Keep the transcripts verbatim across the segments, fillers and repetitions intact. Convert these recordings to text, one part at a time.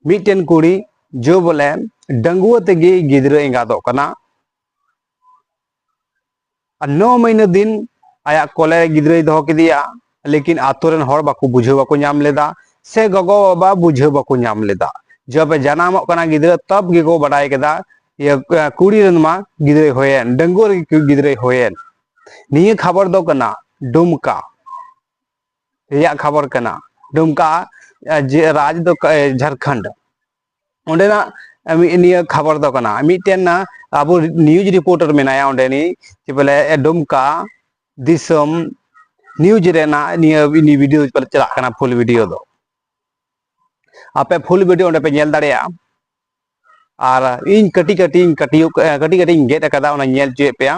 ᱢᱤᱫᱴᱮᱱ ᱠᱩᱲᱤ ᱡᱚ ᱵᱚᱞᱮ ᱰᱟᱺᱜᱩᱣᱟᱹ ᱛᱮᱜᱮ ᱜᱤᱫᱽᱨᱟᱹ ᱮᱸᱜᱟᱛᱚᱜ ᱠᱟᱱᱟ᱾ ᱟᱨ ᱱᱚ ᱢᱟᱹᱦᱱᱟᱹ ᱫᱤᱱ ᱟᱭᱟᱜ ᱠᱚᱞᱮ ᱨᱮ ᱜᱤᱫᱽᱨᱟᱹᱭ ᱫᱚᱦᱚ ᱠᱮᱫᱮᱭᱟ, ᱞᱮᱠᱤᱱ ᱟᱛᱳ ᱨᱮᱱ ᱦᱚᱲ ᱵᱟᱠᱚ ᱵᱩᱡᱷᱟᱹᱣ ᱵᱟᱠᱚ ᱧᱟᱢ ᱞᱮᱫᱟ, ᱥᱮ ᱜᱚᱜᱚ ᱵᱟᱵᱟ ᱵᱩᱡᱷᱟᱹᱣ ᱵᱟᱠᱚ ᱧᱟᱢ ᱞᱮᱫᱟ᱾ ᱡᱚᱵᱮ ᱡᱟᱱᱟᱢᱚᱜ ᱠᱟᱱᱟ ᱜᱤᱫᱽᱨᱟᱹ, ᱛᱚᱵ ᱜᱮᱠᱚ ᱵᱟᱰᱟᱭ ᱠᱮᱫᱟ, ᱤᱭᱟᱹ, ᱠᱩᱲᱤ ᱨᱮᱱ ᱢᱟ ᱜᱤᱫᱽᱨᱟᱹᱭ ᱦᱩᱭᱮᱱ, ᱰᱟᱺᱜᱩᱣᱟᱹ ᱨᱮᱜᱮ ᱜᱤᱫᱽᱨᱟᱹᱭ ᱦᱩᱭᱮᱱ᱾ ᱱᱤᱭᱟᱹ ᱠᱷᱚᱵᱚᱨ ᱫᱚ ᱠᱟᱱᱟ ᱰᱩᱢᱠᱟ ᱨᱮᱭᱟᱜ ᱠᱷᱚᱵᱚᱨ ᱠᱟᱱᱟ᱾ ᱰᱩᱢᱠᱟ, ᱮ, ᱡᱮ ᱨᱟᱡᱽ ᱫᱚ, ᱮ, ᱡᱷᱟᱲᱠᱷᱚᱸᱰ᱾ ᱚᱸᱰᱮᱱᱟᱜ, ᱮ, ᱢᱤ-, ᱱᱤᱭᱟᱹ ᱠᱷᱚᱵᱚᱨ ᱫᱚ ᱠᱟᱱᱟ᱾ ᱢᱤᱫᱴᱮᱱ, ᱮ, ᱟᱵᱚ news reporter ᱢᱮᱱᱟᱭᱟ ᱚᱸᱰᱮᱱᱤᱡ, ᱪᱮᱫ ᱵᱚᱞᱮ, ᱮ, ᱰᱩᱢᱠᱟ ᱫᱤᱥᱚᱢ news ᱨᱮᱱᱟᱜ ᱱᱤᱭᱟᱹ, ᱱᱤᱭᱟᱹ video ᱪᱟᱞᱟᱜ ᱠᱟᱱᱟ, full video ᱫᱚ᱾ ᱟᱯᱮ full video ᱚᱸᱰᱮ ᱯᱮ ᱧᱮᱞ ᱫᱟᱲᱮᱭᱟᱜᱼᱟ᱾ ᱟᱨ ᱤᱧ ᱠᱟᱹᱴᱤᱡ ᱠᱟᱹᱴᱤᱡ ᱤᱧ ᱠᱟᱹᱴᱤᱡ, ᱮ, ᱠᱟᱹᱴᱤᱡ ᱠᱟᱹᱴᱤᱡ ᱤᱧ ᱜᱮᱫ ᱟᱠᱟᱫᱟ, ᱚᱱᱟ ᱧᱮᱞ ᱦᱚᱪᱚᱭᱮᱫ ᱯᱮᱭᱟ᱾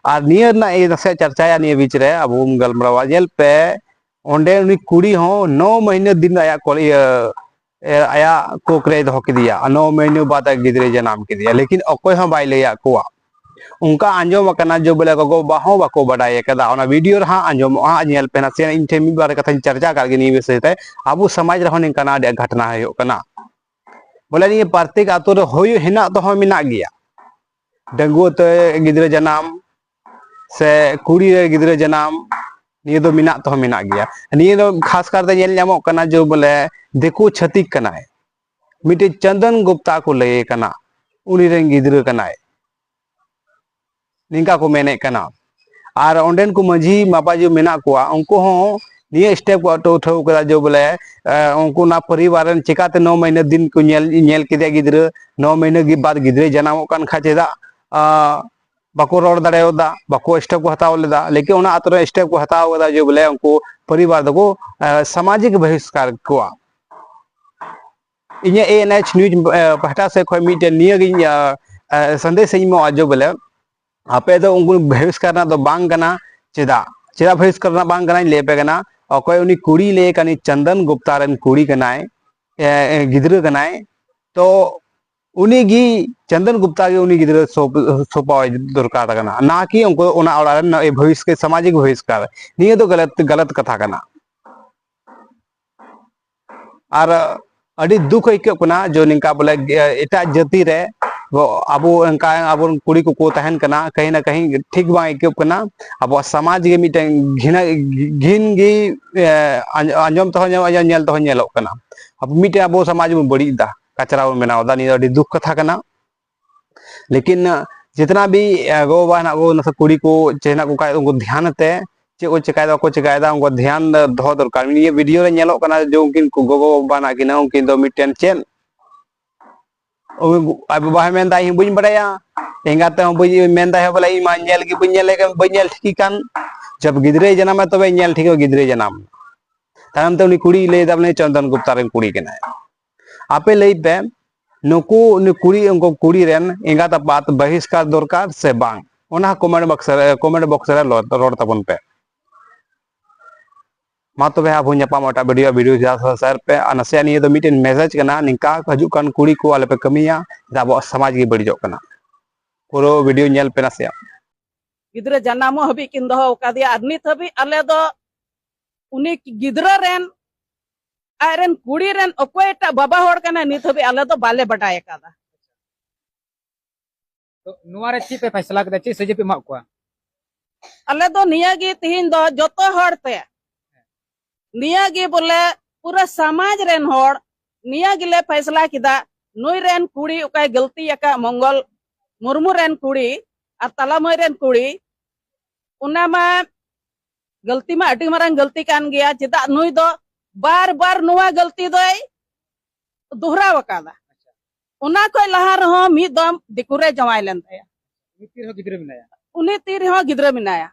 ᱟᱨ ᱱᱤᱭᱟᱹ ᱨᱮᱱᱟᱜ ᱤᱧ ᱱᱟᱥᱮᱭᱟᱜ ᱪᱟᱨᱪᱟᱭᱟ, ᱱᱤᱭᱟᱹ ᱵᱤᱪ ᱨᱮ ᱟᱵᱚ ᱵᱚᱱ ᱜᱟᱞᱢᱟᱨᱟᱣᱟ᱾ ᱧᱮᱞ ᱯᱮ, ᱚᱸᱰᱮ ᱩᱱᱤ ᱠᱩᱲᱤ ᱦᱚᱸ ᱱᱚ ᱢᱟᱹᱦᱱᱟᱹ ᱫᱤᱱ ᱟᱭᱟᱜ ᱠᱚᱞ-, ᱤᱭᱟᱹ, ᱮ, ᱟᱭᱟᱜ ᱠᱳᱠ ᱨᱮᱭ ᱫᱚᱦᱚ ᱠᱮᱫᱮᱭᱟ᱾ ᱟᱨ ᱱᱚ ᱢᱟᱹᱦᱱᱟᱹ ᱵᱟᱫ ᱜᱤᱫᱽᱨᱟᱹᱭ ᱡᱟᱱᱟᱢ ᱠᱮᱫᱮᱭᱟ, ᱞᱮᱠᱤᱱ ᱚᱠᱚᱭ ᱦᱚᱸ ᱵᱟᱭ ᱞᱟᱹᱭᱟᱫ ᱠᱚᱣᱟ᱾ ᱚᱱᱠᱟ ᱟᱸᱡᱚᱢ ᱟᱠᱟᱱᱟ ᱡᱮ ᱵᱚᱞᱮ ᱜᱚᱜᱚ ᱵᱟᱵᱟ ᱦᱚᱸ ᱵᱟᱠᱚ ᱵᱟᱰᱟᱭ ᱟᱠᱟᱫᱟ᱾ ᱚᱱᱟ video ᱨᱮ ᱦᱟᱸᱜ ᱟᱸᱡᱚᱢᱚᱜᱼᱟ, ᱧᱮᱞ ᱯᱮ ᱱᱟᱥᱮᱭᱟᱜ᱾ ᱤᱧ ᱴᱷᱮᱱ ᱢᱤᱫ ᱵᱟᱨ ᱠᱟᱛᱷᱟᱧ ᱪᱟᱨᱪᱟ ᱟᱠᱟᱫ ᱜᱮ ᱱᱤᱭᱟᱹ ᱵᱤᱥᱚᱭ ᱛᱮ᱾ ᱟᱵᱚ ᱥᱚᱢᱟᱡᱽ ᱨᱮᱦᱚᱸ ᱱᱤᱝᱠᱟᱱᱟᱜ ᱟᱹᱰᱤ ᱜᱷᱚᱴᱱᱟ ᱦᱩᱭᱩᱜ ᱠᱟᱱᱟ᱾ ᱵᱚᱞᱮ ᱱᱤᱭᱟᱹ ᱯᱨᱚᱛᱮᱠ ᱟᱛᱳ ᱨᱮ ᱦᱩᱭ ᱦᱮᱱᱟᱜ ᱛᱮᱦᱚᱸ ᱢᱮᱱᱟᱜ ᱜᱮᱭᱟ, ᱰᱟᱺᱜᱩᱣᱟᱹ ᱛᱮ ᱜᱤᱫᱽᱨᱟᱹ ᱡᱟᱱᱟᱢ ᱥᱮ ᱠᱩᱲᱤ ᱨᱮ ᱜᱤᱫᱽᱨᱟᱹ ᱡᱟᱱᱟᱢ, ᱱᱤᱭᱟᱹ ᱫᱚ ᱢᱮᱱᱟᱜ ᱛᱮᱦᱚᱸ ᱢᱮᱱᱟᱜ ᱜᱮᱭᱟ᱾ ᱱᱤᱭᱟᱹ ᱫᱚ ᱠᱷᱟᱥ ᱠᱟᱨᱛᱮ ᱧᱮᱞ ᱧᱟᱢᱚᱜ ᱠᱟᱱᱟ ᱡᱮ ᱵᱚᱞᱮ ᱫᱤᱠᱩ ᱪᱷᱟᱹᱛᱤᱠ ᱠᱟᱱᱟᱭ, ᱢᱤᱫᱴᱮᱡ ᱪᱚᱱᱫᱚᱱ ᱜᱩᱯᱛᱟ ᱠᱚ ᱞᱟᱹᱭᱮ ᱠᱟᱱᱟ, ᱩᱱᱤ ᱨᱮᱱ ᱜᱤᱫᱽᱨᱟᱹ ᱠᱟᱱᱟᱭ, ᱱᱤᱝᱠᱟ ᱠᱚ ᱢᱮᱱᱮᱫ ᱠᱟᱱᱟ᱾ ᱟᱨ ᱚᱸᱰᱮᱱ ᱠᱚ ᱢᱟᱹᱡᱷᱤ ᱢᱟᱯᱟᱡᱤ ᱢᱮᱱᱟᱜ ᱠᱚᱣᱟ, ᱩᱱᱠᱩ ᱦᱚᱸ ᱱᱤᱭᱟᱹ step ᱠᱚ ᱩᱴᱷᱟᱹᱣ ᱠᱟᱫᱟ ᱡᱮ ᱵᱚᱞᱮ, ᱮ, ᱩᱱᱠᱩ ᱚᱱᱟ ᱯᱚᱨᱤᱵᱟᱨ ᱨᱮᱱ ᱪᱤᱠᱟᱛᱮ ᱱᱚ ᱢᱟᱹᱦᱱᱟᱹ ᱫᱤᱱ ᱠᱚ ᱧᱮᱞ, ᱧᱮᱞ ᱠᱮᱫᱮᱭᱟ ᱜᱤᱫᱽᱨᱟᱹ, ᱱᱚ ᱢᱟᱹᱦᱱᱟᱹ ᱜᱮ ᱵᱟᱫ ᱜᱤᱫᱽᱨᱟᱹᱭ ᱡᱟᱱᱟᱢᱚᱜ ᱠᱟᱱ ᱠᱷᱟᱡ ᱪᱮᱫᱟᱜ, ᱟ, ᱵᱟᱠᱚ ᱨᱚᱲ ᱫᱟᱲᱮᱭᱟᱫᱟ, ᱵᱟᱠᱚ step ᱠᱚ ᱦᱟᱛᱟᱣ ᱞᱮᱫᱟ᱾ ᱞᱮᱠᱤᱱ ᱚᱱᱟ ᱟᱛᱳ ᱨᱮ step ᱠᱚ ᱦᱟᱛᱟᱣ ᱠᱟᱫᱟ ᱡᱮ ᱵᱚᱞᱮ ᱩᱱᱠᱩ ᱯᱚᱨᱤᱵᱟᱨ ᱫᱚᱠᱚ, ᱮ, ᱥᱟᱢᱟᱡᱤᱠ ᱵᱚᱦᱤᱥᱠᱟᱨ ᱠᱚᱣᱟ᱾ ᱤᱧᱟᱹᱜ A N H news, ᱮ, ᱯᱟᱦᱴᱟ ᱥᱮᱫ ᱠᱷᱚᱱ ᱢᱤᱫᱴᱮᱱ ᱱᱤᱭᱟᱹᱜᱤᱧ, ᱮ, ᱮ, ᱥᱟᱸᱫᱮᱥ ᱤᱧ ᱮᱢᱚᱜᱼᱟ ᱡᱮ ᱵᱚᱞᱮ ᱟᱯᱮ ᱫᱚ ᱩᱱᱠᱩ ᱵᱚᱦᱤᱥᱠᱟᱨ ᱨᱮᱱᱟᱜ ᱫᱚ ᱵᱟᱝ ᱠᱟᱱᱟ᱾ ᱪᱮᱫᱟᱜ, ᱪᱮᱫᱟᱜ ᱵᱚᱦᱤᱥᱠᱟᱨ ᱨᱮᱱᱟᱜ ᱵᱟᱝ ᱠᱟᱱᱟᱧ ᱞᱟᱹᱭ ᱟᱯᱮ ᱠᱟᱱᱟ? ᱚᱠᱚᱭ ᱩᱱᱤ ᱠᱩᱲᱤ ᱞᱟᱹᱭ ᱠᱟᱱ ᱪᱚᱱᱫᱚᱱ ᱜᱩᱯᱛᱟ ᱨᱮᱱ ᱠᱩᱲᱤ ᱠᱟᱱᱟᱭ, ᱮ, ᱮ, ᱜᱤᱫᱽᱨᱟᱹ ᱠᱟᱱᱟᱭ, ᱛᱚ ᱩᱱᱤ ᱜᱮ ᱪᱚᱱᱫᱚᱱ ᱜᱩᱯᱛᱟ ᱜᱮ ᱩᱱᱤ ᱜᱤᱫᱽᱨᱟᱹ ᱥᱚ-, ᱥᱚᱯᱟᱣ ᱫᱚᱨᱠᱟᱨ ᱠᱟᱱᱟ, ᱱᱟ ᱠᱤ ᱩᱱᱠᱩ ᱚᱱᱟ ᱚᱲᱟᱜ ᱨᱮᱱ ᱱᱚᱜᱼᱚᱭ ᱵᱚᱦᱤᱥᱠᱟᱨ, ᱥᱟᱢᱟᱡᱤᱠ ᱵᱚᱦᱤᱥᱠᱟᱨ᱾ ᱱᱤᱭᱟᱹ ᱫᱚ ᱜᱟᱞᱟᱛ, ᱜᱟᱞᱟᱛ ᱠᱟᱛᱷᱟ ᱠᱟᱱᱟ᱾ ᱟᱨ ᱟᱹᱰᱤ ᱫᱩᱠ ᱟᱹᱭᱠᱟᱹᱜ ᱠᱟᱱᱟ ᱡᱮ ᱱᱤᱝᱠᱟ ᱵᱚᱞᱮ ᱮᱴᱟᱜ ᱡᱟᱹᱛᱤ ᱨᱮ ᱟᱵᱚ ᱚᱱᱠᱟ ᱟᱵᱚᱨᱮᱱ ᱠᱩᱲᱤ ᱠᱚᱠᱚ ᱛᱟᱦᱮᱱ ᱠᱟᱱᱟ, ᱠᱟᱹᱦᱤ ᱱᱟ ᱠᱟᱹᱦᱤ ᱴᱷᱤᱠ ᱵᱟᱝ ᱟᱹᱭᱠᱟᱹᱜ ᱠᱟᱱᱟ᱾ ᱟᱵᱚᱣᱟᱜ ᱥᱚᱢᱟᱡᱽ ᱜᱮ ᱢᱤᱫᱴᱮᱱ ᱜᱷᱤᱱ ᱜᱮ ᱟᱸᱡᱚᱢ ᱛᱮᱦᱚᱸ ᱧᱮᱞᱚᱜ ᱠᱟᱱᱟ᱾ ᱟᱵᱚ ᱢᱤᱫᱴᱮᱱ ᱟᱵᱚ ᱥᱚᱢᱟᱡᱽ ᱵᱚᱱ ᱵᱟᱹᱲᱤᱡ ᱮᱫᱟ, ᱠᱟᱪᱨᱟ ᱵᱚᱱ ᱵᱮᱱᱟᱣ ᱮᱫᱟ᱾ ᱱᱤᱭᱟᱹ ᱫᱚ ᱟᱹᱰᱤ ᱫᱩᱠ ᱠᱟᱛᱷᱟ ᱠᱟᱱᱟ᱾ ᱞᱮᱠᱤᱱ ᱡᱤᱛᱱᱟ ᱵᱷᱤ ᱜᱚ ᱵᱟᱵᱟ ᱦᱮᱱᱟᱜ ᱠᱚ ᱱᱟᱥᱮ ᱠᱩᱲᱤ ᱠᱚ ᱪᱮ ᱦᱮᱱᱟᱜ ᱠᱚ ᱠᱷᱟᱡ ᱩᱱᱠᱩ ᱫᱷᱮᱭᱟᱱ ᱟᱛᱮ ᱪᱮᱫ ᱠᱚ ᱪᱮᱠᱟᱭᱮᱫᱟ ᱵᱟᱠᱚ ᱪᱮᱠᱟᱭᱮᱫᱟ ᱩᱱᱠᱩ ᱫᱷᱮᱭᱟᱱ ᱫᱚᱦᱚ ᱫᱚᱨᱠᱟᱨ᱾ ᱱᱤᱭᱟᱹ ᱵᱷᱤᱰᱤᱭᱳ ᱨᱮ ᱧᱮᱞᱚᱜ ᱠᱟᱱᱟ ᱡᱮ ᱩᱱᱠᱤᱱ ᱜᱚᱜᱚ ᱵᱟᱵᱟ ᱦᱮᱱᱟᱜ ᱠᱤᱱᱟ ᱩᱱᱠᱤᱱ ᱫᱚ ᱢᱤᱫᱴᱮᱱ ᱪᱮᱫ ᱟᱡ ᱵᱟᱵᱟ ᱦᱚᱸ ᱢᱮᱱᱫᱟ ᱤᱧ ᱦᱚᱸ ᱵᱟᱹᱧ ᱵᱟᱲᱟᱭᱟ, ᱮᱸᱜᱟᱛ ᱦᱚᱸ ᱵᱟᱹᱧ ᱢᱮᱱᱫᱟ ᱦᱚᱸ ᱵᱚᱞᱮ ᱤᱧ ᱢᱟ ᱧᱮᱞ ᱜᱮ ᱵᱟᱹᱧ ᱧᱮᱞ ᱠᱟᱱ ᱵᱟᱹᱧ ᱧᱮᱞ ᱴᱷᱤᱠ ᱠᱟᱱ᱾ ᱡᱚᱵ ᱜᱤᱫᱽᱨᱟᱹᱭ ᱡᱟᱱᱟᱢᱟ ᱛᱚᱵᱮ ᱧᱮᱞ ᱴᱷᱤᱠᱚᱜ ᱜᱤᱫᱽᱨᱟᱹᱭ ᱡᱟᱱᱟᱢ᱾ ᱛᱟᱭᱚᱢ ᱛᱮ ᱩᱱᱤ ᱠᱩᱲᱤᱭ ᱞᱟᱹᱭ ᱫᱟ ᱵᱚᱞᱮ ᱪᱚᱱᱫᱚᱱ ᱜᱩᱯᱛᱟ ᱨᱮᱱ ᱠᱩᱲᱤ ᱠᱟᱱᱟᱭ᱾ ᱟᱯᱮ ᱞᱟᱹᱭ ᱯᱮ, ᱱᱩᱠᱩ ᱩᱱᱤ ᱠᱩᱲᱤ ᱩᱱᱠᱩ ᱠᱩᱲᱤ ᱨᱮᱱ ᱮᱸᱜᱟᱛ ᱟᱯᱟᱛ ᱵᱟᱦᱤᱥᱠᱟᱨ ᱫᱚᱨᱠᱟᱨ ᱥᱮ ᱵᱟᱝ? ᱚᱱᱟ ᱠᱚᱢᱮᱱᱴ ᱵᱚᱠᱥ ᱨᱮ ᱠᱚᱢᱮᱱᱴ ᱵᱚᱠᱥ ᱨᱮ ᱨᱚᱲ ᱛᱟᱵᱚᱱ ᱯᱮ᱾ ᱢᱟ ᱛᱚᱵᱮ ᱟᱵᱚ ᱧᱟᱯᱟᱢ ᱮᱴᱟᱜ ᱵᱷᱤᱰᱤᱭᱳ ᱵᱷᱤᱰᱤᱭᱳ ᱥᱮᱭᱟᱨ ᱯᱮ᱾ ᱟᱨ ᱱᱟᱥᱮᱭᱟᱜ ᱱᱤᱭᱟᱹ ᱫᱚ ᱢᱤᱫᱴᱮᱱ ᱢᱮᱥᱮᱡᱽ ᱠᱟᱱᱟ, ᱱᱤᱝᱠᱟ ᱦᱤᱡᱩᱜ ᱠᱟᱱ ᱠᱩᱲᱤ ᱠᱚ ᱟᱞᱚᱯᱮ ᱠᱟᱹᱢᱤᱭᱟ, ᱪᱮᱫᱟᱜ ᱟᱵᱚᱣᱟᱜ ᱥᱚᱢᱟᱡᱽ ᱜᱮ ᱵᱟᱹᱲᱤᱡᱚᱜ ᱠᱟᱱᱟ᱾ ᱯᱩᱨᱟᱹ ᱵᱷᱤᱰᱤᱭᱳ ᱧᱮᱞ ᱯᱮ ᱱᱟᱥᱮᱭᱟᱜ᱾ ᱜᱤᱫᱽᱨᱟᱹ ᱡᱟᱱᱟᱢᱚᱜ ᱦᱟᱹᱵᱤᱡ ᱠᱤᱱ ᱫᱚᱦᱚ ᱟᱠᱟᱫᱮᱭᱟ ᱟᱨ ᱱᱤᱛ ᱦᱟᱹᱵᱤᱡ ᱟᱞᱮ ᱫᱚ ᱩᱱᱤ ᱜᱤᱫᱽᱨᱟᱹ ᱨᱮᱱ ᱟᱡ ᱨᱮᱱ ᱠᱩᱲᱤ ᱨᱮᱱ ᱚᱠᱚᱭᱴᱟᱜ ᱵᱟᱵᱟ ᱦᱚᱲ ᱠᱟᱱᱟᱭ ᱱᱤᱛ ᱦᱟᱹᱵᱤᱡ ᱟᱞᱮ ᱫᱚ ᱵᱟᱞᱮ ᱵᱟᱰᱟᱭ ᱟᱠᱟᱫᱟ᱾ ᱛᱚ ᱱᱚᱣᱟ ᱨᱮ ᱪᱮᱫ ᱯᱮ ᱯᱷᱟᱭᱥᱞᱟ ᱠᱮᱫᱟ, ᱪᱮᱫ ᱥᱟᱹᱡᱟᱹᱭ ᱯᱮ ᱮᱢᱟᱜ ᱠᱚᱣᱟ? ᱟᱞᱮ ᱫᱚ ᱱᱤᱭᱟᱹ ᱜᱮ ᱛᱤᱦᱤᱧ ᱫᱚ ᱡᱚᱛᱚ ᱦᱚᱲ ᱛᱮ ᱱᱤᱭᱟᱹ ᱜᱮ ᱵᱚᱞᱮ ᱯᱩᱨᱟᱹ ᱥᱚᱢᱟᱡᱽ ᱨᱮᱱ ᱦᱚᱲ ᱱᱤᱭᱟᱹ ᱜᱮᱞᱮ ᱯᱷᱟᱭᱥᱞᱟ ᱠᱮᱫᱟ᱾ ᱱᱩᱭ ᱨᱮᱱ ᱠᱩᱲᱤ ᱚᱠᱟᱭ ᱜᱟᱹᱞᱛᱤ ᱟᱠᱟᱫ ᱢᱚᱝᱜᱚᱞ ᱢᱩᱨᱢᱩ ᱨᱮᱱ ᱠᱩᱲᱤ ᱟᱨ ᱛᱟᱞᱟ ᱢᱟᱹᱭ ᱨᱮᱱ ᱠᱩᱲᱤ ᱚᱱᱟ ᱢᱟ ᱜᱟᱹᱞᱛᱤ ᱢᱟ ᱟᱹᱰᱤ ᱢᱟᱨᱟᱝ ᱜᱟᱹᱞᱛᱤ ᱠᱟᱱ ᱜᱮᱭᱟ᱾ ᱪᱮᱫᱟᱜ ᱱᱩᱭ ᱫᱚ ᱵᱟᱨ ᱵᱟᱨ ᱱᱚᱣᱟ ᱜᱟᱹᱞᱛᱤ ᱫᱚᱭ ᱫᱚᱦᱨᱟᱣ ᱟᱠᱟᱫᱟ᱾ ᱚᱱᱟ ᱠᱷᱚᱱ ᱞᱟᱦᱟ ᱨᱮᱦᱚᱸ ᱢᱤᱫ ᱫᱚᱢ ᱫᱤᱠᱩ ᱨᱮ ᱡᱟᱶᱟᱭ ᱞᱮᱱ ᱛᱟᱭᱟ᱾ ᱩᱱᱤ ᱛᱤ ᱨᱮᱦᱚᱸ ᱜᱤᱫᱽᱨᱟᱹ ᱢᱮᱱᱟᱭᱟ᱾ ᱩᱱᱤ ᱛᱤ ᱨᱮᱦᱚᱸ ᱜᱤᱫᱽᱨᱟᱹ ᱢᱮᱱᱟᱭᱟ᱾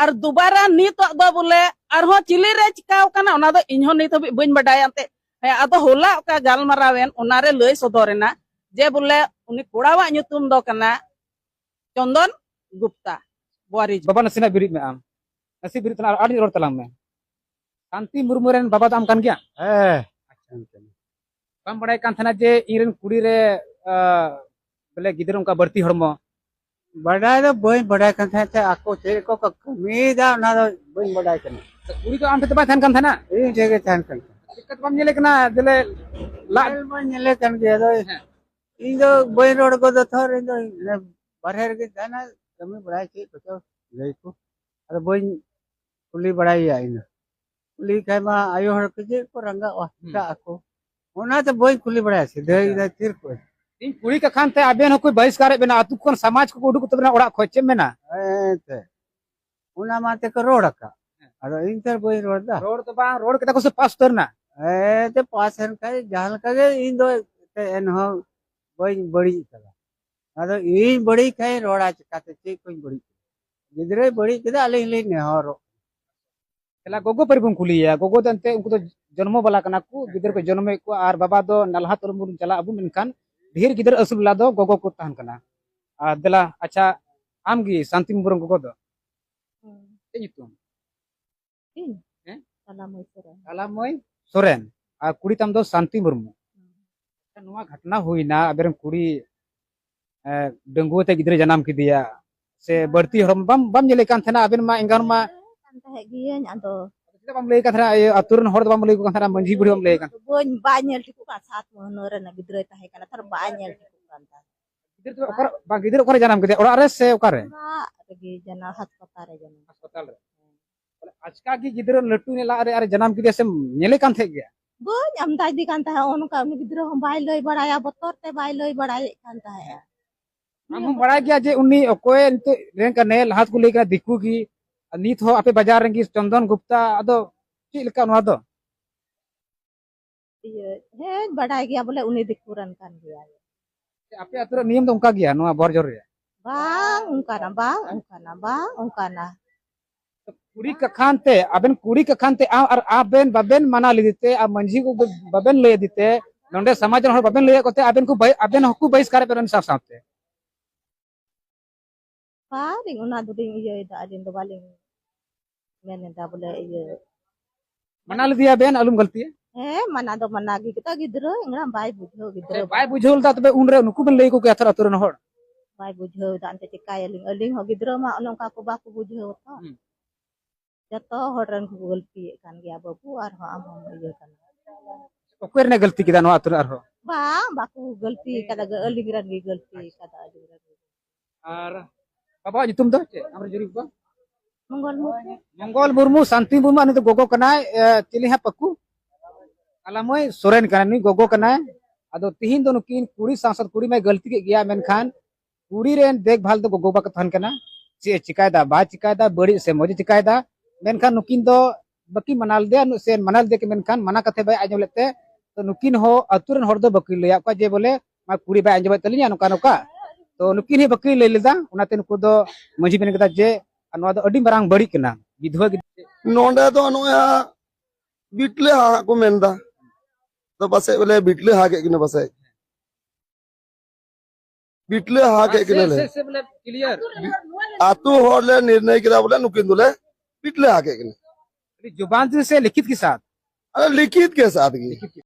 ᱟᱨ ᱫᱩᱵᱟᱨᱟ ᱱᱤᱛᱚᱜ ᱫᱚ ᱵᱚᱞᱮ ᱟᱨᱦᱚᱸ ᱪᱤᱞᱤ ᱨᱮ ᱪᱤᱠᱟᱣ ᱠᱟᱱᱟ ᱚᱱᱟ ᱫᱚ ᱤᱧ ᱦᱚᱸ ᱱᱤᱛ ᱦᱟᱹᱵᱤᱡ ᱵᱟᱹᱧ ᱵᱟᱰᱟᱭᱟ᱾ ᱮᱱᱛᱮ ᱦᱮᱸ, ᱟᱫᱚ ᱦᱚᱞᱟ ᱚᱠᱟ ᱜᱟᱞᱢᱟᱨᱟᱣ ᱮᱱ ᱚᱱᱟᱨᱮ ᱞᱟᱹᱭ ᱥᱚᱫᱚᱨ ᱮᱱᱟ ᱡᱮ ᱵᱚᱞᱮ ᱩᱱᱤ ᱠᱚᱲᱟᱣᱟᱜ ᱧᱩᱛᱩᱢ ᱫᱚ ᱠᱟᱱᱟ ᱪᱚᱱᱫᱚᱱ ᱜᱩᱯᱛᱟ ᱵᱚᱣᱟᱨᱤᱡ᱾ ᱵᱟᱵᱟ ᱱᱟᱥᱮᱱᱟᱜ ᱵᱤᱨᱤᱫ ᱢᱮ ᱟᱢ, ᱱᱟᱥᱮ ᱵᱤᱨᱤᱫ ᱛᱟᱞᱟᱝ ᱟᱨ ᱟᱹᱰᱤ ᱨᱚᱲ ᱛᱟᱞᱟᱝ ᱢᱮ᱾ ᱥᱟᱱᱛᱤ ᱢᱩᱨᱢᱩ ᱨᱮᱱ ᱵᱟᱵᱟ ᱫᱚ ᱟᱢ ᱠᱟᱱ ᱜᱮᱭᱟ? ᱦᱮᱸ᱾ ᱵᱟᱢ ᱵᱟᱲᱟᱭ ᱠᱟᱱ ᱛᱟᱦᱮᱱᱟ ᱡᱮ ᱤᱧ ᱨᱮᱱ ᱠᱩᱲᱤ ᱨᱮ ᱟᱸ, ᱵᱚᱞᱮ ᱜᱤᱫᱽᱨᱟᱹ ᱚᱱᱠᱟ ᱵᱟᱹᱲᱛᱤ ᱦᱚᱲᱢᱚ? ᱵᱟᱰᱟᱭ ᱫᱚ ᱵᱟᱹᱧ ᱵᱟᱰᱟᱭ ᱠᱟᱱ ᱛᱟᱦᱮᱸᱫ ᱛᱮ ᱟᱠᱚ ᱪᱮᱫ ᱠᱚ ᱠᱚ ᱠᱟᱹᱢᱤᱭᱮᱫᱟ ᱚᱱᱟ ᱫᱚ ᱵᱟᱹᱧ ᱵᱟᱰᱟᱭ ᱠᱟᱱᱟ᱾ ᱠᱩᱲᱤ ᱫᱚ ᱟᱢ ᱴᱷᱮᱱ ᱫᱚ ᱵᱟᱭ ᱛᱟᱦᱮᱱ ᱠᱟᱱ ᱛᱟᱦᱮᱱᱟ? ᱤᱧ ᱴᱷᱮᱱ ᱜᱮ ᱛᱟᱦᱮᱱ ᱠᱟᱱ ᱛᱟᱦᱮᱸᱫ᱾ ᱫᱤᱠᱠᱟᱛ ᱵᱟᱢ ᱧᱮᱞᱮ ᱠᱟᱱᱟ, ᱫᱮᱞᱮ ᱞᱟᱜ ᱧᱮᱞ ᱢᱟ ᱧᱮᱞᱮ ᱠᱟᱱ ᱜᱮᱭᱟ, ᱟᱫᱚ ᱦᱮᱸ᱾ ᱤᱧ ᱫᱚ ᱵᱟᱹᱧ ᱨᱚᱲ ᱜᱚᱫᱟ ᱛᱷᱚᱨ, ᱤᱧ ᱫᱚ ᱤᱱᱟᱹ ᱵᱟᱨᱦᱮ ᱨᱮᱜᱮ ᱛᱟᱦᱮᱱᱟ, ᱠᱟᱹᱢᱤ ᱵᱟᱲᱟᱭ ᱪᱮᱫ ᱠᱚᱪᱚ ᱜᱟᱹᱭ ᱠᱚ, ᱟᱫᱚ ᱵᱟᱹᱧ ᱠᱩᱞᱤ ᱵᱟᱲᱟᱭᱮᱭᱟ ᱤᱧ ᱫᱚ᱾ ᱠᱩᱞᱤ ᱠᱷᱟᱡ ᱢᱟ ᱟᱭᱳ ᱦᱚᱲ ᱠᱚ ᱪᱮᱫ ᱠᱚ ᱨᱟᱸᱜᱟᱜᱼᱟ, ᱦᱩᱸ᱾ ᱪᱟᱜ ᱟᱠᱚ, ᱚᱱᱟᱛᱮ ᱵᱟᱹᱧ ᱠᱩᱞᱤ ᱵᱟᱲᱟᱭᱟ, ᱥᱤᱫᱷᱟᱹ ᱟᱪᱪᱷᱟ᱾ ᱤᱧ ᱫᱚ ᱛᱤᱨ ᱠᱚ ᱤᱧ ᱠᱩᱲᱤ ᱠᱟᱠᱷᱟᱱ ᱛᱮ ᱟᱵᱮᱱ ᱦᱚᱸᱠᱚ ᱵᱟᱦᱤᱥᱠᱟᱨᱮᱫ ᱵᱮᱱᱟ, ᱟᱹᱛᱩ ᱠᱷᱚᱱ ᱥᱚᱢᱟᱡᱽ ᱠᱚᱠᱚ ᱩᱰᱩᱠ ᱩᱛᱟᱹᱨ ᱵᱮᱱᱟ ᱚᱲᱟᱜ ᱠᱷᱚᱱ, ᱪᱮᱫ ᱮᱢ ᱢᱮᱱᱟ? ᱦᱮᱸ, ᱮᱱᱛᱮ᱾ ᱚᱱᱟ ᱢᱟ ᱛᱮᱠᱚ ᱨᱚᱲ ᱟᱠᱟᱫ᱾ ᱟᱫᱚ ᱤᱧ ᱛᱚ ᱵᱟᱹᱧ ᱨᱚᱲ ᱮᱫᱟ᱾ ᱨᱚᱲ ᱫᱚ ᱵᱟᱝ, ᱨᱚᱲ ᱠᱮᱫᱟ ᱠᱚ ᱥᱮ ᱯᱟᱥ ᱩᱛᱟᱹᱨ ᱮᱱᱟ᱾ ᱦᱮᱸ, ᱛᱮ ᱯᱟᱥ ᱮᱱ ᱠᱷᱟᱡ ᱡᱟᱦᱟᱸ ᱞᱮᱠᱟ ᱜᱮ ᱤᱧ ᱫᱚ ᱮᱱᱛᱮ ᱮᱱᱦᱚᱸ ᱵᱟᱹᱧ ᱵᱟᱹᱲᱤᱡ ᱟᱠᱟᱫᱟ᱾ ᱟᱫᱚ ᱤᱧ ᱵᱟᱹᱲᱤᱡ ᱠᱷᱟᱡ ᱤᱧ ᱨᱚᱲᱟ ᱪᱤᱠᱟᱹᱛᱮ, ᱪᱮᱫ ᱠᱚᱧ ᱵᱟᱹᱲᱤᱡ ᱠᱮᱫᱟ? ᱜᱤᱫᱽᱨᱟᱹᱭ ᱵᱟᱹᱲᱤᱡ ᱠᱮᱫᱟ, ᱟᱹᱞᱤᱧ ᱞᱤᱧ ᱱᱮᱦᱚᱨᱚᱜ᱾ ᱛᱟᱦᱞᱮ ᱜᱚᱜᱚ ᱯᱟᱹᱨᱤ ᱵᱚᱱ ᱠᱩᱞᱤᱭᱮᱭᱟ᱾ ᱜᱚᱜᱚ ᱫᱚ ᱮᱱᱛᱮ ᱩᱱᱠᱩ ᱫᱚ ᱡᱚᱱᱢᱚ ᱵᱟᱞᱟ ᱠᱟᱱᱟ ᱠᱚ, ᱜᱤᱫᱽᱨᱟᱹ ᱠᱚ ᱡᱚᱱᱢᱮᱫ ᱠᱚᱣᱟ, ᱟᱨ ᱵᱟᱵᱟ ᱫᱚ ᱱᱟᱞᱦᱟ ᱛᱩᱨᱢᱩᱞ ᱪᱟᱞᱟᱜ ᱟᱵᱚ, ᱢᱮᱱᱠᱷᱟᱱ ᱰᱷᱮᱨ ᱜᱤᱫᱽᱨᱟᱹ ᱟᱹᱥᱩᱞ ᱞᱟᱫᱚ ᱜᱚᱜᱚ ᱠᱚ ᱛᱟᱦᱮᱱ ᱠᱟᱱᱟ᱾ ᱟᱨ ᱫᱮᱞᱟ, ᱟᱪᱪᱷᱟ, ᱟᱢ ᱜᱮ ᱥᱟᱱᱛᱤ ᱢᱩᱨᱢᱩ ᱜᱚᱜᱚ ᱫᱚ? ᱦᱩᱸ᱾ ᱪᱮᱫ ᱧᱩᱛᱩᱢ? ᱤᱧ? ᱦᱮᱸ? ᱛᱟᱞᱟ ᱢᱟᱹᱭ ᱥᱚᱨᱮᱱ᱾ ᱛᱟᱞᱟ ᱢᱟᱹᱭ ᱥᱚᱨᱮᱱ᱾ ᱟᱨ ᱠᱩᱲᱤ ᱛᱟᱢ ᱫᱚ ᱥᱟᱱᱛᱤ ᱢᱩᱨᱢᱩ᱾ ᱦᱩᱸ᱾ ᱟᱪᱪᱷᱟ, ᱱᱚᱣᱟ ᱜᱷᱚᱴᱱᱟ ᱦᱩᱭᱱᱟ, ᱟᱵᱮᱱ ᱨᱮᱱ ᱠᱩᱲᱤ, ᱮ, ᱰᱟᱺᱜᱩᱣᱟᱹ ᱛᱮ ᱜᱤᱫᱽᱨᱟᱹ ᱡᱟᱱᱟᱢ ᱠᱮᱫᱮᱭᱟ, ᱥᱮ ᱵᱟᱹᱲᱛᱤ ᱦᱚᱲ ᱵᱟᱢ, ᱵᱟᱢ ᱧᱮᱞᱮ ᱠᱟᱱ ᱛᱟᱦᱮᱱᱟ? ᱟᱵᱮᱱ ᱢᱟ ᱮᱸᱜᱟᱱ ᱢᱟ ᱠᱟᱱ ᱛᱟᱦᱮᱸᱫ ᱜᱤᱭᱟᱹᱧ, ᱟᱫᱚ ᱪᱮᱫᱟᱜ ᱵᱟᱢ ᱞᱟᱹᱭ ᱠᱟᱱ ᱛᱟᱦᱮᱱᱟ? ᱤᱭᱟᱹ, ᱟᱹᱛᱩ ᱨᱮᱱ ᱦᱚᱲ ᱫᱚ ᱵᱟᱢ ᱞᱟᱹᱭ ᱟᱠᱚ ᱠᱟᱱ ᱛᱟᱦᱮᱱᱟ, ᱢᱟᱹᱡᱷᱤ ᱵᱩᱲᱦᱤ ᱵᱟᱢ ᱞᱟᱹᱭ ᱠᱟᱱ ᱛᱟᱦᱮᱱᱟ? ᱵᱟᱹᱧ, ᱵᱟᱭ ᱧᱮᱞ ᱴᱷᱤᱠᱚᱜ ᱠᱟᱱ, ᱥᱟᱛ ᱢᱟᱹᱦᱱᱟᱹ ᱨᱮᱱᱟᱜ ᱜᱤᱫᱽᱨᱟᱹᱭ ᱛᱟᱦᱮᱸ ᱠᱟᱱᱟ, ᱛᱟᱦᱚᱞᱮ ᱵᱟᱭ ᱧᱮᱞ ᱴᱷᱤᱠᱚᱜ ᱠᱟᱱ ᱛᱟᱦᱮᱸᱫ᱾ ᱜᱤᱫᱽᱨᱟᱹ ᱫᱚ ᱚᱠᱟᱨᱮ, ᱵᱟᱝ, ᱜᱤᱫᱽᱨᱟᱹ ᱚᱠᱟᱨᱮ ᱡᱟᱱᱟᱢ ᱠᱮᱫᱮᱭᱟ? ᱚᱲᱟᱜ ᱨᱮ ᱥᱮ ᱚᱠᱟᱨᱮ? ᱚᱲᱟᱜ ᱨᱮᱜᱮ ᱡᱟᱱᱟᱢ, ᱦᱟᱥᱯᱟᱛᱟᱞ ᱨᱮ ᱡᱟᱱᱟᱢ᱾ ᱦᱟᱥᱯᱟᱛᱟᱞ ᱨᱮ᱾ ᱵᱚᱞᱮ, ᱟᱪᱠᱟ ᱜᱮ ᱜᱤᱫᱽᱨᱟᱹ ᱞᱟᱹᱴᱩ ᱧᱮᱞ ᱞᱟᱜ ᱨᱮ ᱟᱨ ᱡᱟᱱᱟᱢ ᱠᱮᱫᱮᱭᱟ ᱥᱮ ᱧᱮᱞᱮ ᱠᱟᱱ ᱛᱟᱦᱮᱸᱫ ᱜᱮᱭᱟ? ᱵᱟᱹᱧ ᱟᱢᱫᱟ ᱤᱫᱤ ᱠᱟᱱ ᱛᱟᱦᱮᱸᱫ, ᱱᱚᱜᱼᱚ ᱱᱚᱝᱠᱟ ᱩᱱᱤ ᱜᱤᱫᱽᱨᱟᱹ ᱦᱚᱸ ᱵᱟᱭ ᱞᱟᱹᱭ ᱵᱟᱲᱟᱭᱟ, ᱵᱚᱛᱚᱨ ᱛᱮ ᱵᱟᱭ ᱞᱟᱹᱭ ᱵᱟᱲᱟᱭᱮᱫ ᱠᱟᱱ ᱛᱟᱦᱮᱸᱫ᱾ ᱟᱢ ᱦᱚᱸᱢ ᱵᱟᱲᱟᱭ ᱜᱮᱭᱟ ᱡᱮ ᱩᱱᱤ ᱚᱠᱚᱭ ᱱᱤᱛᱚᱜ ᱨᱮᱱ ᱠᱟᱱᱟᱭ, ᱞᱟᱦᱟ ᱛᱮᱠᱚ ᱞᱟᱹᱭ ᱠᱟᱱᱟ ᱫᱤᱠᱩ ᱜᱮ, ᱟᱨ ᱱᱤᱛ ᱦᱚᱸ ᱟᱯᱮ ᱵᱟᱡᱟᱨ ᱨᱮᱱ ᱜᱮ ᱪᱚᱱᱫᱚᱱ ᱜᱩᱯᱛᱟ, ᱟᱫᱚ ᱪᱮᱫ ᱞᱮᱠᱟ ᱱᱚᱣᱟ ᱫᱚ? ᱤᱭᱟᱹ, ᱦᱮᱸ, ᱵᱟᱰᱟᱭ ᱜᱮᱭᱟ ᱵᱚᱞᱮ ᱩᱱᱤ ᱫᱤᱠᱩ ᱨᱮᱱ ᱠᱟᱱ ᱜᱮᱭᱟᱭ᱾ ᱟᱯᱮ ᱟᱹᱛᱩ ᱨᱮ ᱱᱤᱭᱚᱢ ᱫᱚ ᱚᱱᱠᱟ ᱜᱮᱭᱟ, ᱱᱚᱣᱟ ᱵᱚᱨᱡᱚᱨ ᱨᱮᱭᱟᱜ? ᱵᱟᱝ ᱚᱱᱠᱟᱱᱟ, ᱵᱟᱝ ᱚᱱᱠᱟᱱᱟ, ᱵᱟᱝ ᱚᱱᱠᱟᱱᱟ᱾ ᱠᱩᱲᱤ ᱠᱟᱠᱷᱟᱱ ᱛᱮ, ᱟᱵᱮᱱ ᱠᱩᱲᱤ ᱠᱟᱠᱷᱟᱱ ᱛᱮ, ᱟᱢ ᱟᱨ ᱟᱵᱮᱱ ᱵᱟᱵᱮᱱ ᱢᱟᱱᱟᱣ ᱞᱮᱫᱮ ᱛᱮ, ᱟᱨ ᱢᱟᱹᱡᱷᱤ ᱠᱚ ᱵᱟᱵᱮᱱ ᱞᱟᱹᱭ ᱟᱫᱮ ᱛᱮ, ᱱᱚᱰᱮ ᱥᱚᱢᱟᱡᱽ ᱨᱮᱱ ᱦᱚᱲ ᱵᱟᱵᱮᱱ ᱞᱟᱹᱭ ᱟᱠᱚ ᱛᱮ, ᱟᱵᱮᱱ ᱠᱚ ᱵᱟᱭ-, ᱟᱵᱮᱱ ᱦᱚᱸᱠᱚ ᱵᱟᱦᱤᱥᱠᱟᱨᱮᱫ ᱵᱮᱱᱟ ᱥᱟᱶ ᱥᱟᱶᱛᱮ᱾ ᱵᱟᱝ, ᱚᱱᱟ ᱫᱚᱞᱤᱧ ᱤᱭᱟᱹᱭᱮᱫᱟ, ᱟᱹᱞᱤᱧ ᱫᱚ ᱵᱟᱹᱞᱤᱧ ᱢᱮᱱ ᱮᱫᱟ ᱵᱚᱞᱮ ᱤᱭᱟᱹ᱾ ᱢᱟᱱᱟ ᱞᱮᱫᱮᱭᱟ ᱵᱮᱱ, ᱟᱞᱚᱢ ᱜᱟᱹᱞᱛᱤᱭᱟ᱾ ᱦᱮᱸ, ᱢᱟᱱᱟ ᱫᱚ ᱢᱟᱱᱟ ᱜᱮ, ᱠᱤᱱᱛᱩ ᱜᱤᱫᱽᱨᱟᱹ ᱮᱸᱜᱟ ᱵᱟᱭ ᱵᱩᱡᱷᱟᱹᱣ, ᱜᱤᱫᱽᱨᱟᱹ ᱥᱮ ᱵᱟᱭ ᱵᱩᱡᱷᱟᱹᱣ ᱞᱮᱫᱟ, ᱛᱚᱵᱮ ᱩᱱᱨᱮ ᱱᱩᱠᱩ ᱵᱮᱱ ᱞᱟᱹᱭ ᱟᱠᱚ ᱠᱮᱭᱟ ᱛᱷᱚᱨ ᱟᱹᱛᱩ ᱨᱮᱱ ᱦᱚᱲ᱾ ᱵᱟᱭ ᱵᱩᱡᱷᱟᱹᱣ ᱮᱫᱟ, ᱮᱱᱛᱮ ᱪᱮᱠᱟᱭᱟᱞᱤᱧ? ᱟᱹᱞᱤᱧ ᱦᱚᱸ ᱜᱤᱫᱽᱨᱟᱹ ᱢᱟ ᱚᱱᱮ ᱚᱱᱠᱟ ᱠᱚ ᱵᱟᱠᱚ ᱵᱩᱡᱷᱟᱹᱣ ᱛᱚ᱾ ᱦᱩᱸ᱾ ᱡᱚᱛᱚ ᱦᱚᱲ ᱨᱮᱱ ᱠᱚ ᱜᱟᱹᱞᱛᱤᱭᱮᱫ ᱠᱟᱱ ᱜᱮᱭᱟ ᱵᱟᱹᱵᱩ, ᱟᱨᱦᱚᱸ ᱟᱢ ᱦᱚᱸᱢ ᱤᱭᱟᱹ ᱠᱟᱱᱟ᱾ ᱚᱠᱚᱭ ᱨᱮᱱᱟᱜ ᱜᱟᱹᱞᱛᱤ ᱠᱮᱫᱟ ᱱᱚᱣᱟ ᱟᱹᱛᱩ ᱨᱮ ᱟᱨᱦᱚᱸ? ᱵᱟᱝ, ᱵᱟᱠᱚ ᱜᱟᱹᱞᱛᱤ ᱠᱟᱫᱟ, ᱟᱹᱞᱤᱧ ᱨᱮᱱ ᱜᱮ ᱜᱟᱹᱞᱛᱤ ᱠᱟᱫᱟ, ᱟᱹᱞᱤᱧ ᱨᱮᱱ ᱜᱮ᱾ ᱟᱨ ᱵᱟᱵᱟᱣᱟᱜ ᱧᱩᱛᱩᱢ ᱫᱚ ᱪᱮᱫ? ᱟᱢᱨᱮᱱ ᱡᱩᱨᱤ ᱵᱟᱵᱟ? ᱢᱚᱝᱜᱚᱞ ᱢᱩᱨᱢᱩ᱾ ᱢᱚᱝᱜᱚᱞ ᱢᱩᱨᱢᱩ, ᱥᱟᱱᱛᱤ ᱢᱩᱨᱢᱩ, ᱩᱱᱤ ᱫᱚ ᱜᱚᱜᱚ ᱠᱟᱱᱟᱭ, ᱮ, ᱪᱤᱞᱤ ᱦᱟᱸᱜ ᱯᱟᱹᱠᱩ? ᱟᱞᱟᱢᱟᱹᱭ ᱥᱚᱨᱮᱱ ᱠᱟᱱᱟᱭ, ᱱᱩᱭ ᱜᱚᱜᱚ ᱠᱟᱱᱟᱭ᱾ ᱟᱫᱚ ᱛᱤᱦᱤᱧ ᱫᱚ ᱱᱩᱠᱤᱱ ᱠᱩᱲᱤ ᱥᱟᱝᱥᱚᱫ ᱠᱩᱲᱤ ᱢᱟᱭ ᱜᱟᱹᱞᱛᱤ ᱠᱮᱫ ᱜᱮᱭᱟ, ᱢᱮᱱᱠᱷᱟᱱ ᱠᱩᱲᱤ ᱨᱮᱱ ᱫᱮᱠᱷᱵᱷᱟᱞ ᱫᱚ ᱜᱚᱜᱚ ᱵᱟᱵᱟ ᱠᱚ ᱛᱟᱦᱮᱱ ᱠᱟᱱᱟ᱾ ᱪᱮᱫ ᱮ ᱪᱤᱠᱟᱭᱮᱫᱟ, ᱵᱟᱭ ᱪᱤᱠᱟᱭᱮᱫᱟ, ᱵᱟᱹᱲᱤᱡ ᱥᱮ ᱢᱚᱡᱽ ᱮ ᱪᱤᱠᱟᱭᱮᱫᱟ, ᱢᱮᱱᱠᱷᱟᱱ ᱱᱩᱠᱤᱱ ᱫᱚ ᱵᱟᱹᱠᱤᱱ ᱢᱟᱱᱟᱣ ᱞᱮᱫᱮᱭᱟ, ᱥᱮ ᱢᱟᱱᱟᱣ ᱞᱮᱫᱮᱭᱟ ᱠᱤᱱ, ᱢᱮᱱᱠᱷᱟᱱ ᱢᱟᱱᱟ ᱠᱟᱛᱷᱟ ᱵᱟᱭ ᱟᱸᱡᱚᱢ ᱞᱮᱫ ᱛᱮ, ᱛᱚ ᱱᱩᱠᱤᱱ ᱦᱚᱸ ᱟᱹᱛᱩ ᱨᱮᱱ ᱦᱚᱲ ᱫᱚ ᱵᱟᱹᱠᱤᱱ ᱞᱟᱹᱭᱟᱫ ᱠᱚᱣᱟ ᱡᱮ ᱵᱚᱞᱮ, "ᱢᱟ ᱠᱩᱲᱤ ᱵᱟᱭ ᱟᱸᱡᱚᱢᱮᱫ ᱛᱟᱹᱞᱤᱧᱟ ᱱᱚᱝᱠᱟ ᱱᱚᱝᱠᱟ", ᱛᱚ ᱱᱩᱠᱤᱱ ᱦᱚᱸ ᱵᱟᱹᱠᱤᱱ ᱞᱟᱹᱭ ᱞᱮᱫᱟ᱾ ᱚᱱᱟᱛᱮ ᱱᱩᱠᱩ ᱫᱚ ᱢᱟᱹᱡᱷᱤ ᱢᱮᱱ ᱠᱮᱫᱟ ᱡᱮ, "ᱟᱨ ᱱᱚᱣᱟ ᱫᱚ ᱟᱹᱰᱤ ᱢᱟᱨᱟᱝ ᱵᱟᱹᱲᱤᱡ ᱠᱟᱱᱟ, ᱵᱤᱫᱷᱣᱟ ᱜᱤᱫᱽᱨᱟᱹ᱾" ᱱᱚᱰᱮ ᱫᱚ ᱱᱚᱜᱼᱚᱭ ᱦᱟᱸᱜ ᱵᱤᱴᱞᱟᱹ ᱦᱟᱸᱜ ᱠᱚ ᱢᱮᱱᱫᱟ, ᱛᱚ ᱯᱟᱥᱮᱡ ᱵᱚᱞᱮ ᱵᱤᱴᱞᱟᱹ ᱦᱟᱸᱜ ᱠᱮᱫ ᱠᱤᱱᱟ ᱯᱟᱥᱮᱡ᱾ ᱵᱤᱴᱞᱟᱹ ᱦᱟᱸᱜ ᱠᱮᱫ ᱠᱤᱱᱟ ᱞᱮ᱾ ᱥᱮ, ᱥᱮ ᱵᱚᱞᱮ clear᱾ ᱟᱛᱳ ᱦᱚᱲ ᱞᱮ ᱱᱤᱨᱱᱚᱭ ᱠᱮᱫᱟ ᱵᱚᱞᱮ ᱱᱩᱠᱤᱱ ᱫᱚᱞᱮ ᱵᱤᱴᱞᱟᱹ ᱦᱟᱸᱜ ᱠᱮᱫ ᱠᱤᱱᱟ᱾ ᱟᱹᱰᱤ ᱡᱩᱵᱟᱱ ᱥᱮ ᱞᱤᱠᱷᱤᱛ ᱠᱮ ᱥᱟᱛ? ᱟᱨᱮ ᱞᱤᱠᱷᱤᱛ ᱠᱮ ᱥᱟᱛ ᱜᱮ᱾